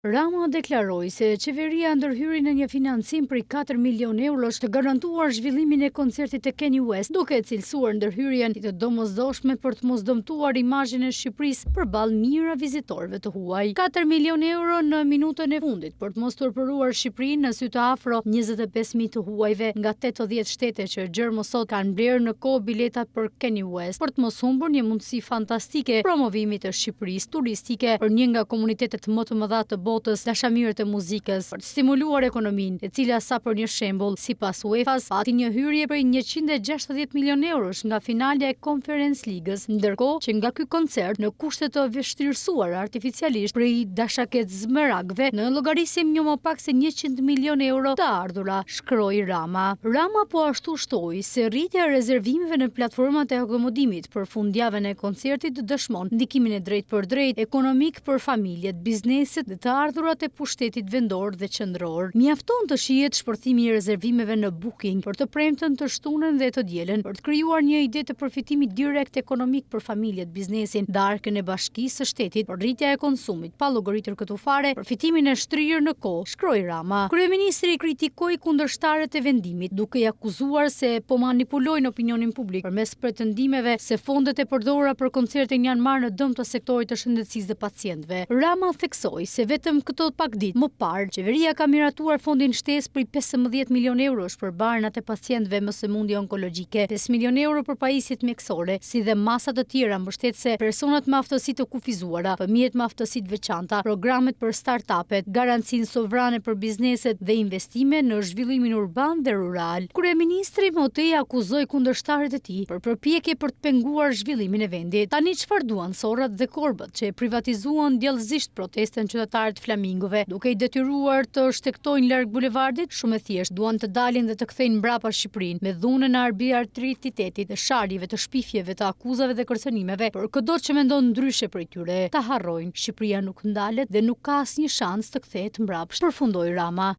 Rama deklaroi se qeveria ndërhyri në një financim prej 4 milionë eurosh të garantuar zhvillimin e koncertit të Kanye West, duke e cilësuar ndërhyrjen si të domosdoshme për të mos dëmtuar imazhin e Shqipërisë përballë mijëra vizitorëve të huaj. 4 milionë euro në minutën e fundit për të mos turpëruar Shqipërinë në sy të afro 25.000 të huajve nga 80 shtete që gjer më sot kanë blerë në kohë biletat për Kanye West, për të mos humbur një mundësi fantastike promovimi të Shqipërisë turistike për një nga komunitetet më të mëdha të botës, dashamirët e muzikës, për të stimuluar ekonominë, e cila sa për një shembull, sipas UEFA-s, pati një hyrje prej 160 milionë eurosh nga finalja e Conference Ligës, ndërkohë që nga ky koncert, në kushte të vështirësuara artificialisht prej dashakeqzmerakëve, ne llogarisim jo më pak se 100 milionë euro të ardhura, shkroi Rama. Rama po ashtu shtoi se rritja e rezervimeve në platformat e akomodimit për fundjavën e koncertit dëshmon ndikimin e drejtpërdrejtë ekonomik për familjet, bizneset dhe të ardhurat e pushtetit vendor dhe qendror. Mjafton të shihet shpërthimi i rezervimeve në Booking për të premten, të shtunën dhe të dielën për të krijuar një ide të përfitimit direkt ekonomik për familjet, biznesin dhe arkën e bashkisë së shtetit për rritja e konsumit, pa llogaritur këtu fare përfitimin e shtrirë në kohë, shkroi Rama. Kryeministri kritikoi kundërshtarët e vendimit, duke i akuzuar se po manipulojnë opinionin publik përmes pretendimeve se fondet e përdorura për koncertin janë marrë në dëm të sektorit të shëndetësisë dhe pacientëve. Rama theksoi se vetëm këto pak ditë më parë, qeveria ka miratuar fondin shtesë prej 15 milionë eurosh për barnat e pacientëve me sëmundje onkologjike, 5 milionë euro për pajisjet mjekësore, si dhe masa të tjera mbështetëse personat me aftësi të kufizuara, fëmijët me aftësi të veçanta, programet për start-up-et, garancinë sovrane për bizneset dhe investime në zhvillimin urban dhe rural. Kryeministri më tej akuzoi kundërshtarët e tij për përpjekje për të penguar zhvillimin e vendit. Tani çfarë duan sorrat dhe korbët që e privatizuan djallëzisht protestën qytetare të flamingove, duke i detyruar të shtegtojnë larg bulevardit? Shumë e thjeshtë, duan të dalin dhe të kthejnë mbrapa Shqipërinë me dhunën e arbitraritetit dhe sharjeve të shpifjeve të akuzave dhe kërcënimeve për këdo që mendon ndryshe prej tyre. Ta harrojnë, Shqipëria nuk ndalet dhe nuk ka asnjë shans të kthehet mbrapsht, përfundoi Rama.